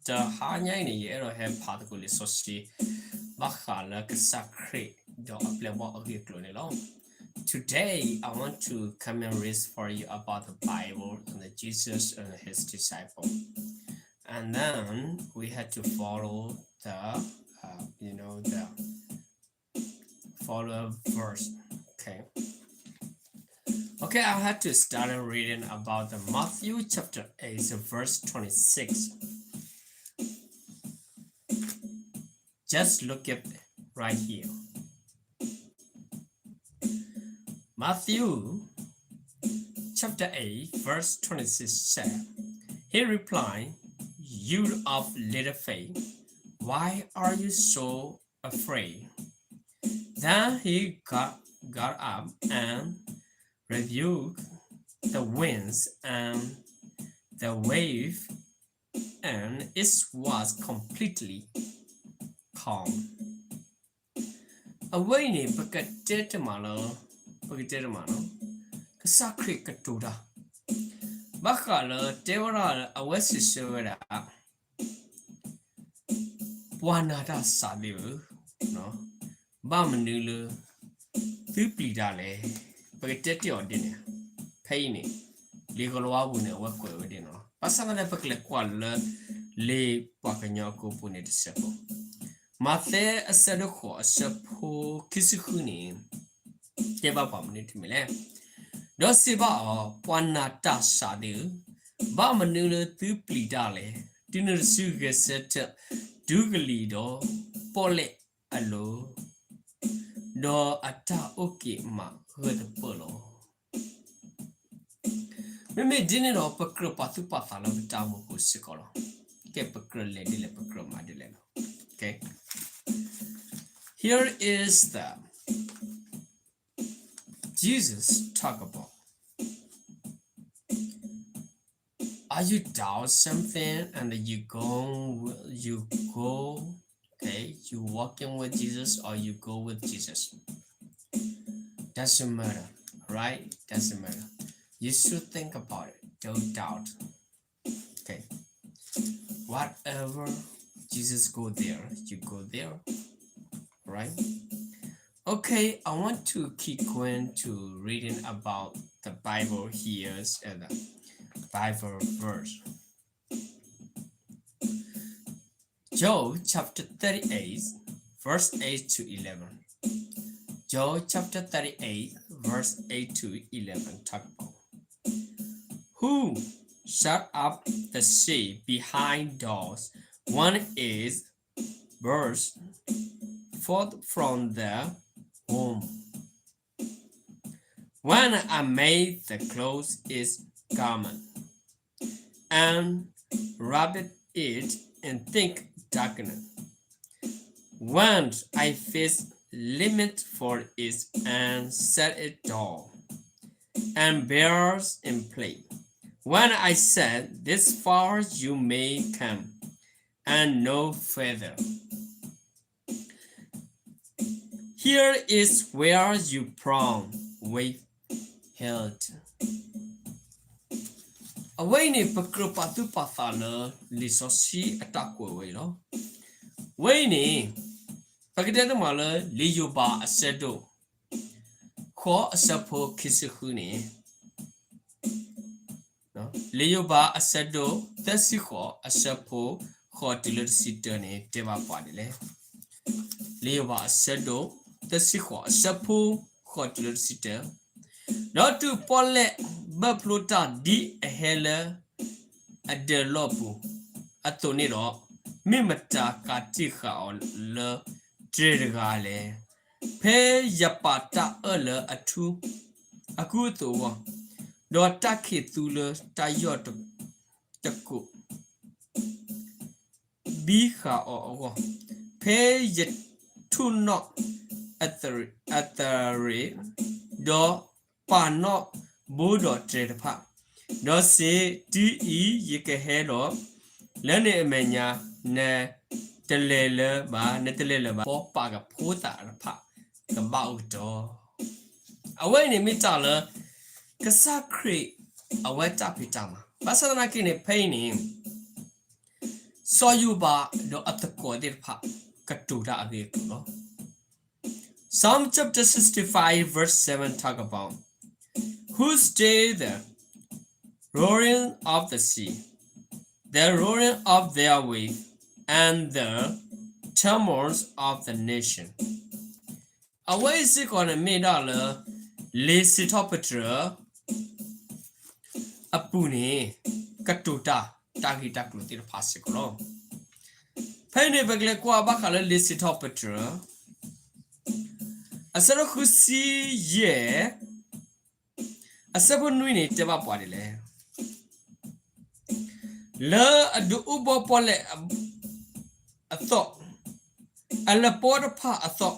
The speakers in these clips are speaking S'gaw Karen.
တဟါညါအံၤန့ၣ် ယအဲၣ်ဒိးဟဲဖးသကိးလံာ်စီဆှံ ဘၣ်ဃးလၢကစၢ်ခရံာ်ဒီးအပျဲၢ်အဘီၣ်အဂ့ၢ်အကျိၤန့ၣ်လီၤ. Today, I want to come and read for you about the Bible and the Jesus and his disciple. And then we had to follow the, uh, you know, the follow verse. Okay. Okay, I had to start reading about the Matthew chapter eight, verse twenty-six. Just look at right here. Matthew chapter eight, verse twenty-six said, He replied, You of little faith, why are you so afraid? Then he got, got up and rebuked the winds and the wave, and it was completely calm. အဝဲအံၤန့ၣ် ပကတဲတမးလၢ ပကတဲတမးလၢ ကစၢ်ခရံာ်ကတိၤတၢ် ဘၣ်ဃးလၢတဲဝဲဒၣ်လၢအဝဲစံးဆၢဝဲဒၣ် ပှၤနာ်တၢ်စးသ့ၣ်ဧၢ, ဘၣ်မနုၤလၢ သုပျံၤတၢ်လဲၣ်. ပကတဲတ့ၢ်အီၤဒ်န့ၣ်, ဖဲအံၤန့ၣ် လံာ်ကလံးဝါပူၤန့ၣ် အဝဲကွဲးဝဲဒ်န့ၣ်လီၤ. ဘၣ်ဆၣ်သနာ်က့ ပကလဲၤကွၢ်လၢ လံာ်ပှၤကညီအကိးပူၤန့ၣ်တစဲးဖိ, မးသဲအဆၢဒိၣ်ဃိးအဆၢဖိခံဆံဃုန့ၣ် တဲဘၣ်ပှၤမနုၤတမံၤလဲၣ်. ဒီးစံးဘၣ်အီၤ, ပှၤနာ်တၢ်စးသ့ၣ်ဧၢ, ဘၣ်မနုၤလၢသုပျံၤတၢ်လဲၣ်. တုၤနုၤတစုဂဲၤဆၢထၢၣ် ဒူကလံၤဒီးပီၣ်လဲၣ်အလိၤ, ဒီးအတၢ်အုၣ်က့ၤမးဂၢၢ်သပၢၢ်လီၤ. မ့မ့ၢ်ဒ်န့ၣ်ဒီး ပကြၢးပာ်သူၣ်ပာ်သးလၢပတၢ်အိၣ်မူပူၤစ့ၢ်ကီးလီၤ. ကဲ ပကြၢးလဲၤဒ်လဲၣ် ပကြၢးမၤဒ်လဲၣ်လီၤ. Okay. Here is the Jesus talk about. Are you doubt something and you go, you go, okay, you walking with Jesus or you go with Jesus? Doesn't matter, right? Doesn't matter. You should think about it. Don't doubt. Okay. Whatever Jesus go there, you go there. Right? Okay, I want to keep going to reading about the Bible here and the Bible verse. Job chapter thirty-eight, verse eight to eleven. Job chapter thirty-eight, verse eight to eleven talk about who shut up the sea behind doors when it burst forth from the womb. When I made the clothes its garment, and wrapped it in thick darkness. When I fixed limit for it and set it down, and barriers in place. When I said, this far you may come, and no further. Here is where you prone with health. အဝဲအံၤန့ၣ် ပကြၢးပာ်သူၣ်ပာ်သးလၢလံာ်စီဆှံအတၢ်ကွဲးဝဲအံၤလီၤ. အဝဲအံၤန့ၣ် ပကတဲတမးလၢ လံာ်ယိၤဘးအဆၢဒိၣ် ဃိးအဆၢဖိခံဆံဃုန့ၣ် လံာ်ယိၤဘးအဆၢဒိၣ် သၢဆံဃိးအဆၢဖိ ဃိးတုၤလၢတဆံတၢန့ၣ် တဲဘၣ်ပှၤဒ်လဲၣ်. လံာ်ယိၤဘးအဆၢဒိၣ် သၢဆံဃိးအဆၢဖိ ဃိးတုၤလၢတဆံတၢ, ဒီးတုၤပီၣ်လဲၣ်ဘၢၣ်ဖျိတၢ်ဒ်အဟဲလၢ အဒၢးလီၢ်ပူၤအသိးန့ၣ်ဒီး, မ့ၢ်မတၤကးတံာ်ဃာ်အီၤလၢတြဲၤတဂၤလဲၣ်. ဖဲယပာ်တၢ်အၢၣ်လၢအထူအကူအသိးအဂီၢ်, ဒီးတၢ်ခံးသူလၢတၢ်ယီၢ်တကိး ဘံဃာ်အီၤအဂီၢ်, ဖဲယထူၣ်နီၣ်အသရ့း, ဒီးပာ်နီၣ်ဘိဒီးတြဲၤတဖၣ်, ဒီးစ့ၢ်တုၤအံၤယကဟဲဒီး လၢနအမဲာ်ညါ, နတလဲၤလၢၤဘၣ်, နတလဲၤလၢၤဘၣ်, ပှၤပာ်ကဖိသၣ်တဖၣ်ကဘၣ်အိၣ်ကတီၢ်. အဝဲအံၤန့ၣ်မ့ၢ်တၢ်လၢ ကစၢ်ခရံာ်အဝဲတၢ်ဖံးတၢ်မၤ, ဘၣ်ဆၣ်သနာ်က့န့ၣ် ဖဲအံၤန့ၣ် စီၤယိၤဘးဒီးအသကိးသ့ၣ်တဖၣ် ကတိၤတၢ်အဂ့ၢ်အကျိၤလီၤ. Psalm chapter sixty-five verse seven talk about, Who stay the roaring of the sea, the roaring of their wave, and the turmoil of the nation. အဝဲအံၤစ့ၢ်ကီးန့ၣ်မ့ၢ်ဒၣ်လၢ လံာ်စံးထီၣ်ပတြၢၤ အပူၤန့ၣ် ကတိၤတၢ် တၢ်ဂ့ၢ်တၢ်ကျိၤသ့ၣ်တဖၣ်စ့ၢ်ကီးလီၤ. ဖဲအံၤန့ၣ် ပကလဲၤကွၢ်ဘၣ်ဃးလၢလံာ်စံးထီၣ်ပတြၢၤ အဆၢဒိၣ်ဃုဆံယဲၢ် အဆၢဖိနွံန့ၣ် တဲဘၣ်ပှၤဒ်လဲၣ်. လၢအဒုးအိၣ်ဘှီၣ်ပီၣ်လဲၣ်အသီၣ်, အလပီတဖၣ်အသီၣ်,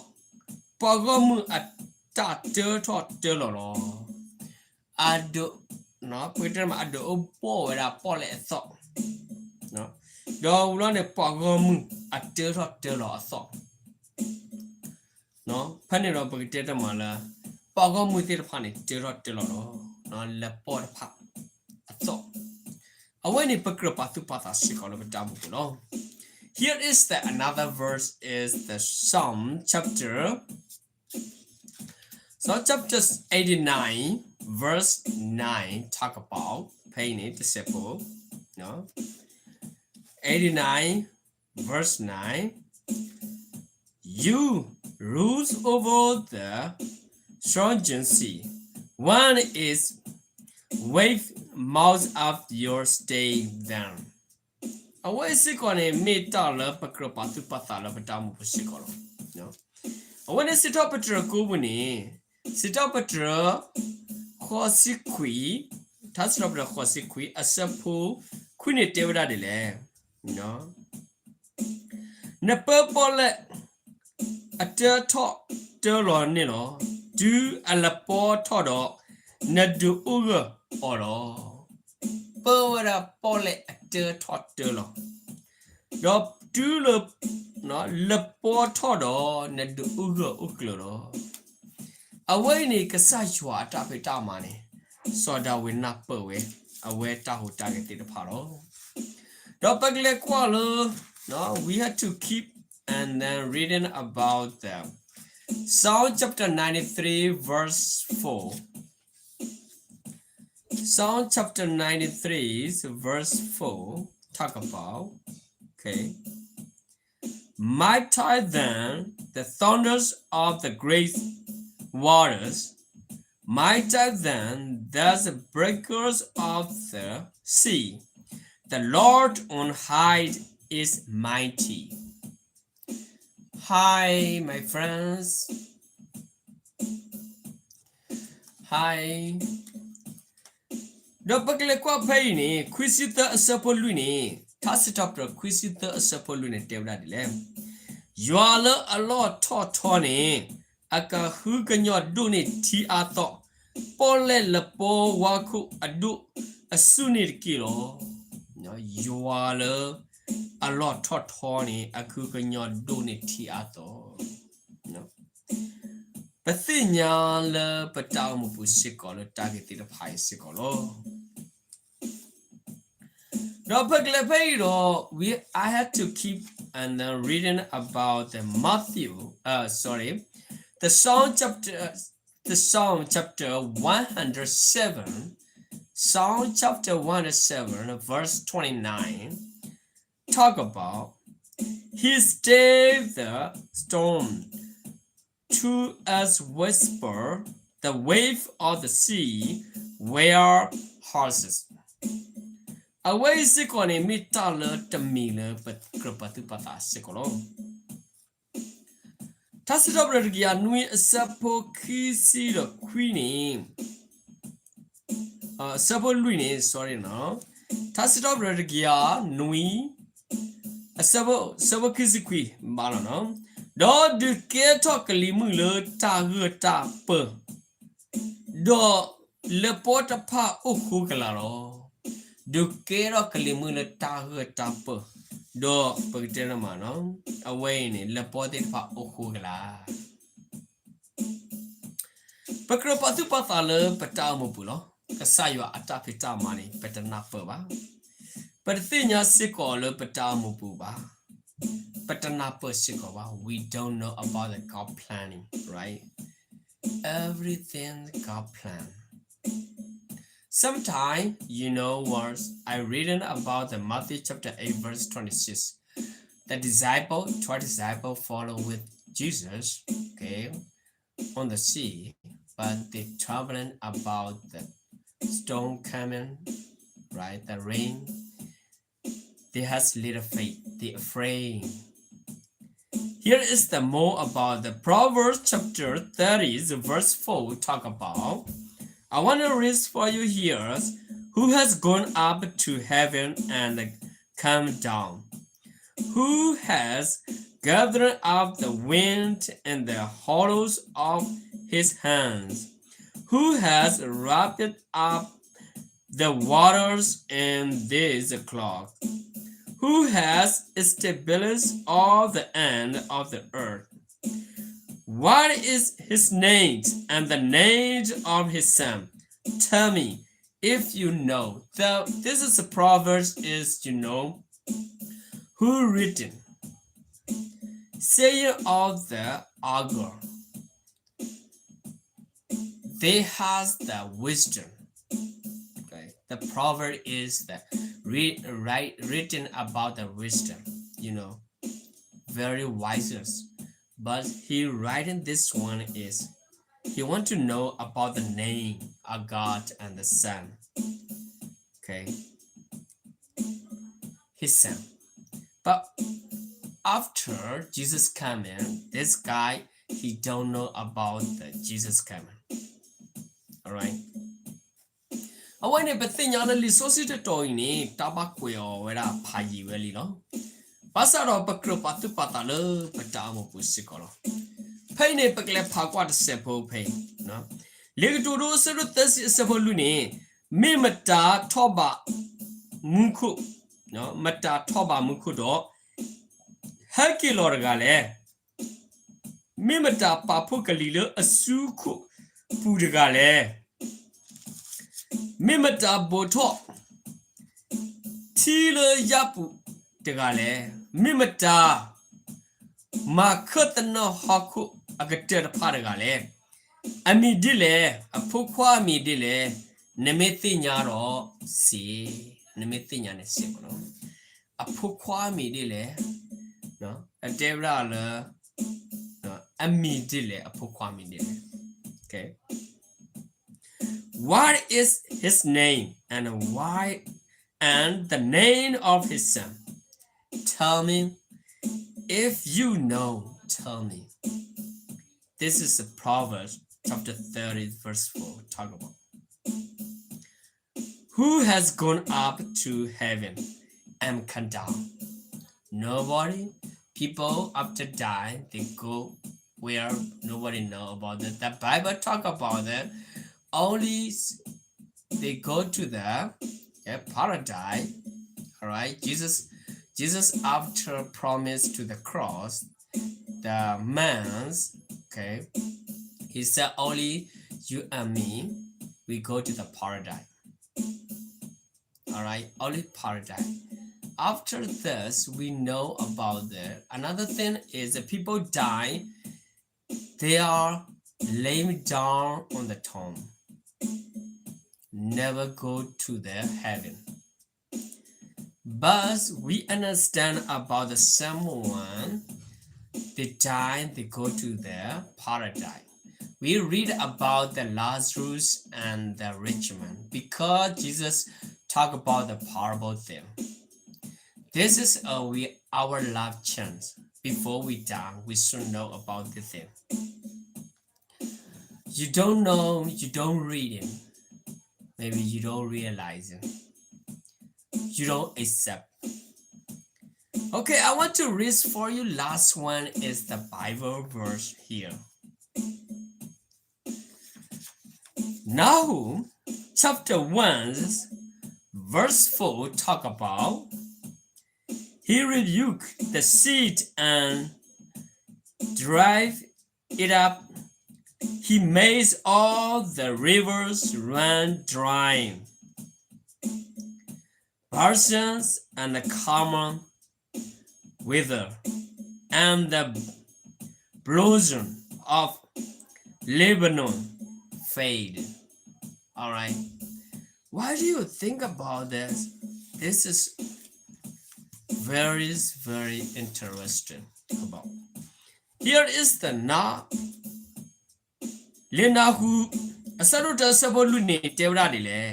ပှၤဂီၢ်မုၢ်အတၢ်တၢထီၣ်တၢလီၤလီၤ. အဒုး, ပကတဲမး အဒုးအိၣ်ဘှီၣ်ဝဲဒၣ်ပီၣ်လဲၣ်အသီၣ်, ဒီးဝံၤလီၤန့ၣ် ပှၤဂီၢ်မုၢ်အတၢထီၣ်တၢလီၤအသီၣ် ဖဲန့ၣ်ဒီးပကတဲတမးလၢ ပှၤဂီၢ်မုၢ်သ့ၣ်တဖၣ်န့ၣ် တၢထီၣ်တၢလီၤလီၤ, လပီတဖၣ်အသီၣ်, အဝဲန့ၣ်ပကြၢးပာ်သူၣ်ပာ်သးစ့ၢ်ကီးလၢပတၢ်အိၣ်မူပူၤလီၤ. Here is the another verse is the Psalm chapter, Psalm chapter eighty-nine verse nine talk about, ဖဲအံၤန့ၣ် တစဲးဖိ, eighty-nine verse nine, You rules over the surging sea. When its wave mounts up, you stay them. အဝဲစ့ၢ်ကီးန့ၣ် မ့ၢ်တၢ်လၢပကြၢးပာ်သူၣ်ပာ်သးလၢပတၢ်အိၣ်မူပူၤစ့ၢ်ကီးလီၤ. အဝဲန့ၣ်စံးထီၣ်ပတြၢၤကိးပူၤန့ၣ်, စံးထီၣ်ပတြၢၤ ဃိးဆံခွံ, ထါစံးထီၣ်ပတြၢၤဃိးဆံခွံ အဆၢဖိခွံန့ၣ်တဲဝဲဒၣ်ဒ်လဲၣ်. နပၢပီၣ်လဲၣ်အတၢထီၣ်တၢလီၤန့ၣ်လီၤ. တုၤအလပီထီၣ်ဒီး နဒုးအိၣ်ဂၢၢ်အီၤလီၤ. ပၢဝဲဒၣ်ပီၣ်လဲၣ်အတၢထီၣ်တၢလီၤ, ဒီးတုၤလၢ လပီထီၣ်ဒီး နဒုးအိၣ်ဂၢၢ်အိၣ်ကျၢၤလီၤ. အဝဲအံၤန့ၣ် ကစၢ်ယွၤအတၢ်ဖံးတၢ်မၤန့ၣ် စီၤဒၤဝံးနၢ်ပၢၢ်ဝဲ အဝဲတၢ်ဟူးတၢ်ဂဲၤသ့ၣ်တဖၣ်လီၤ. ဒီးပကလဲၤကွၢ်လၢ we have to keep and then reading about the Psalm chapter ninety-three verse four. Psalm chapter ninety-three verse four talk about, okay. Mightier than the thunders of the great waters, mightier than the breakers of the sea, the Lord on high is mighty. Hi, my friends. Hi. ဒီးပကလဲၤကွၢ်ဖဲအံၤန့ၣ် ခွံဆံသၢအဆၢဖိလွံၢ်န့ၣ်, ထါစံးထီၣ်ပတြၢၤ ခွံဆံသၢအဆၢဖိလွံၢ်န့ၣ် တဲဝဲဒၣ်ဒ်လဲၣ်. ယွၤလၢအလီၢ်ထီၣ်ထီန့ၣ် အကဟုကညီၢ်ဒိၣ်န့ၢ်ထံအါသီၣ်, ပီၣ်လဲၣ်လပီဝါခိၣ်အဒိၣ်အဆူၣ်န့ၣ်တက့ၢ်လီၤ. ယွၤလၢအလီၢ်ထီၣ်ထီန့ၣ် အကဟုကညီၢ်ဒိၣ်န့ၢ်ထံအါသီၣ် ပသ့ၣ်ညါလၢပတၢ်အိၣ်မူပူၤစ့ၢ်ကီးလၢတၢ်ဂ့ၢ်သ့ၣ်တဖၣ်အံၤစ့ၢ်ကီးလီၤ. ဒီးပကလဲၤဖဲအံၤဒီး we, I had to keep and then reading about the Matthew, uh, sorry, the Psalm chapter, the Psalm chapter one hundred seven, Psalm chapter one hundred seven, verse twenty-nine, talk about, He stilled the storm to us whisper, the wave of the sea were horses. အဝဲအံၤစ့ၢ်ကီးန့ၣ် မ့ၢ်တၢ်လၢတမံၤလၢပကြၢးပာ်သူၣ်ပာ်သးစ့ၢ်ကီးလီၤ. ထါစံးထီၣ်ပတြၢၤတကယၤနွံအဆၢဖိခံဆံဒီးခွံန့ၣ်, အဆၢဖိလွံၢ်န့ၣ်, sorry နီၤ, ထါစံးထီၣ်ပတြၢၤတကယၤနွံ အဆၢဖိ, အဆၢဖိခံဆံခွံ ဘၣ်လီၤနီၤ, ဒီးဒုးကဲထီၣ်ကလံၤမုၢ်လၢတၢ်ဂၢၢ်တၢ်ပၢၢ်, ဒီးလပီတဖၣ်အိၣ်ဃိကလာ်လီၤ. ဒုးကဲထီၣ်ကလံၤမုၢ်လၢတၢ်ဂၢၢ်တၢ်ပၢၢ်, ဒီးပကတဲလၢမးနီၤ, အဝဲအံၤန့ၣ် လပီသ့ၣ်တဖၣ်အိၣ်ဃိကလာ် ပကြၢးပာ်သူၣ်ပာ်သးလၢပတၢ်အိၣ်မူပူၤလီၤ. ကစၢ်ယွၤအတၢ်ဖံးတၢ်မၤန့ၣ် ပတနၢ်ပၢၢ်ဘၣ်. ပတသ့ၣ်ညါစ့ၢ်ကီးလၢပတၢ်အိၣ်မူပူၤဘၣ်. ပတနၢ်ပၢၢ်စ့ၢ်ကီးဘၣ်. We don't know about the God planning, right? Everything God plan. Sometimes, you know what? I reading about the Matthew chapter eight, verse twenty-six. The disciple, twelve disciple follow with Jesus, okay, on the sea, but they trembling about the storm coming, right? The rain. They has little faith. They afraid. Here is the more about the Proverbs chapter thirty, the verse four talk about. I want to read for you here. Who has gone up to heaven and come down? Who has gathered up the wind in the hollows of his hands? Who has wrapped up the waters in this cloth? Who has established all the end of the earth? What is his name and the name of his son? Tell me if you know. The, this is a Proverbs is, you know, who written? Saying of the augur. They has the wisdom. Okay. The proverb is the re, right, written about the wisdom, you know, very wisest. But he writing this one is he want to know about the name of God and the Son. Okay. His son. But after Jesus coming, this guy, he don't know about the Jesus coming. All right. အဝဲန့ၣ် ပသ့ၣ်ညါလၢလံာ်စီဆှံတတီၤအံၤန့ၣ် တၢ်ဘၣ်ကွဲးအီၤဝဲဒၣ်ဖးယံာ်ဝဲလံလီၤ. ဘၣ်ဆၣ်ဒီးပကြၢးပာ်သူၣ်ပာ်သးလၢပတၢ်အိၣ်မူပူၤစ့ၢ်ကီးလီၤ. ဖဲအံၤန့ၣ် ပကလဲၤဖးကွၢ်တစဲးဖိဖဲအံၤ, လံာ်ကတိၤဒိ အဆၢဒိၣ်သၢဆံ အဆၢဖိလွံၢ်န့ၣ်, မ့ၢ်မတၤထီၣ်ဘးမူခိၣ်, မတၤထီၣ်ဘးမူခိၣ်ဒီး ဟဲက့ၤလီၤတဂၤလဲၣ်. မ့ၢ်မတၤပာ်ဖှိၣ်ကလံၤလၢအစုခိၣ်ပူၤတဂၤလဲၣ်. မ့ၢ်မတၤဘိးထီၣ်ထံလၢယၣ်ပူၤတဂၤလဲၣ်. မ့ၢ်မတၤမၤခၢၣ်သနၢၣ်ဟီၣ်ခိၣ်အကတၢၢ်တဖၣ်တဂၤလဲၣ်. အမံၤဒ်လဲၣ်, အဖိခွါအမံၤဒ်လဲၣ်, နမ့ၢ်သ့ၣ်ညါဒီးစံး, နမ့ၢ်သ့ၣ်ညါန့ၣ်စံးလီၤ. အဖိခွါအမံၤဒ်လဲၣ်, အတဲဝဲဒၣ်လၢ အမံၤဒ်လဲၣ်, အဖိခွါအမံၤဒ်လဲၣ်. Okay. What is his name and why and the name of his son? Tell me if you know, tell me. This is the Proverbs chapter thirty, verse four. Talk about who has gone up to heaven and come down. Nobody. People after die, they go where nobody know about it. The Bible talk about it. Only they go to the, yeah, paradise. All right. Jesus, Jesus after promise to the cross, the man's, okay, he said, "Only you and me, we go to the paradise." All right, only paradise. After this, we know about the another thing is the people die, they are laying down on the tomb, never go to the heaven. But we understand about the someone, they die, they go to the paradise. We read about the Lazarus and the rich man because Jesus talk about the parable thing. This is a, we, our life chance. Before we die, we should know about this thing. You don't know, you don't read it. Maybe you don't realize it. You don't accept. Okay, I want to read for you. Last one is the Bible verse here. Nahum chapter one, verse four talk about, he rebuked the sea and drive it up. He makes all the rivers run dry. Persians and the common wither, and the blossom of Lebanon fade. All right. Why do you think about this? This is very, very interesting about. Here is the knot. လံာ်နၢဟူ အဆၢဒိၣ်တၢ အဆၢဖိလွံၢ်န့ၣ် တဲဝဲဒၣ်ဒ်လဲၣ်,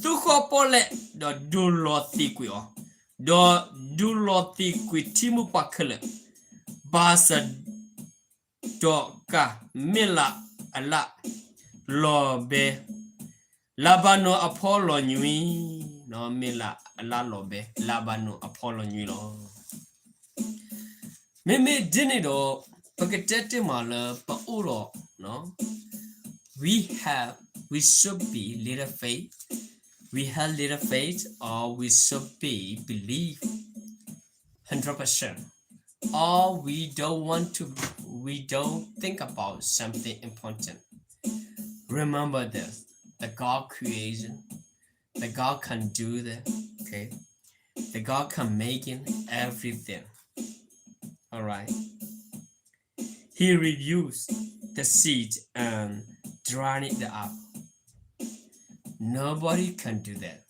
သူဃီပီၣ်လဲၣ်ဒီးဒိလီၤသံးကွံာ်အီၤ, ဒီးဒိလီၤသံးကွံာ်ထံမိၢ်ပှၢ်ခဲလၢာ်, ဘၣ်ဆၣ်ဒီးကး မ့ၢ်လၢအလၣ်လီၤဘဲ လၤဘၤနိၣ်အဖီလီၤညွံး, မ့ၢ်လၢအလၣ်လီၤဘဲ လၤဘၤနိၣ်အဖီလီၤညွံးလီၤ. မ့မ့ၢ်ဒ်န့ၣ်ဒီး ပကတဲတ့ၢ်မးလၢပအိၣ်ဒီး we have, we should be little faith, we have little faith, or we should be believe hundred percent, or we don't want to, we don't think about something important. Remember this, the God creation, the God can do that, okay? The God can make it everything. All right. He reused the seed and dried it up. Nobody can do that.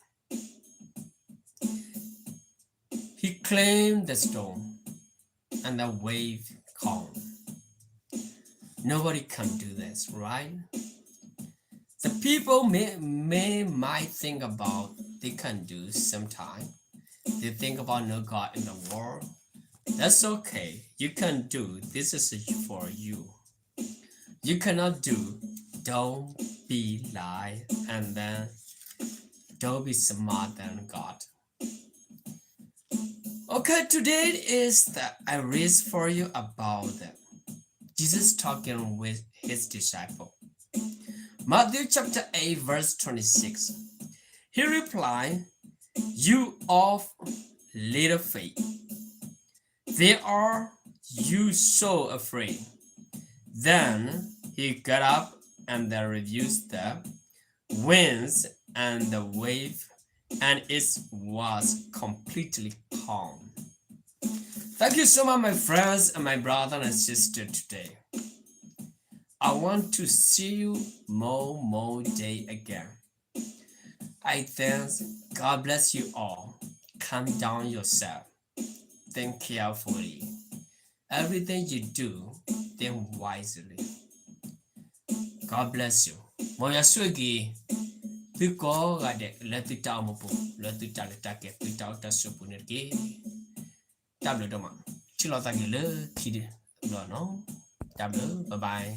He claimed the storm and the wave calm. Nobody can do this, right? The people may, may might think about they can do sometime. They think about no God in the world. That's okay. You can do. This is for you. You cannot do. Don't be lie and then don't be smart than God. Okay, today is the I read for you about the Jesus talking with his disciple. Matthew chapter eight, verse twenty-six. He replied, "You of little faith, why are you so afraid?" Then he got up and then rebuked the winds and the wave, and it was completely calm. Thank you so much, my friends and my brother and sister today. I want to see you more, more day again. I thank God bless you all. Calm down yourself. Think carefully. Everything you do, think wisely. God bless you. မ်ယွၤဆိၣ်ဂ့ၤ သုကိးဂၤဒဲး လၢသုတၢ်အိၣ်မူပူၤ လၢသုတၢ်လဲၤတၢ်ကဲ သုတၢ်အိၣ်တၢ်ဆိးပူၤန့ၣ်တက့ၢ်. တၢ်ဘျုးဒိၣ်မး. ထံၣ်လိာ်သးက့ၤလၢခံတဘျီနီၤ. တၢ်ဘျုး, bye bye.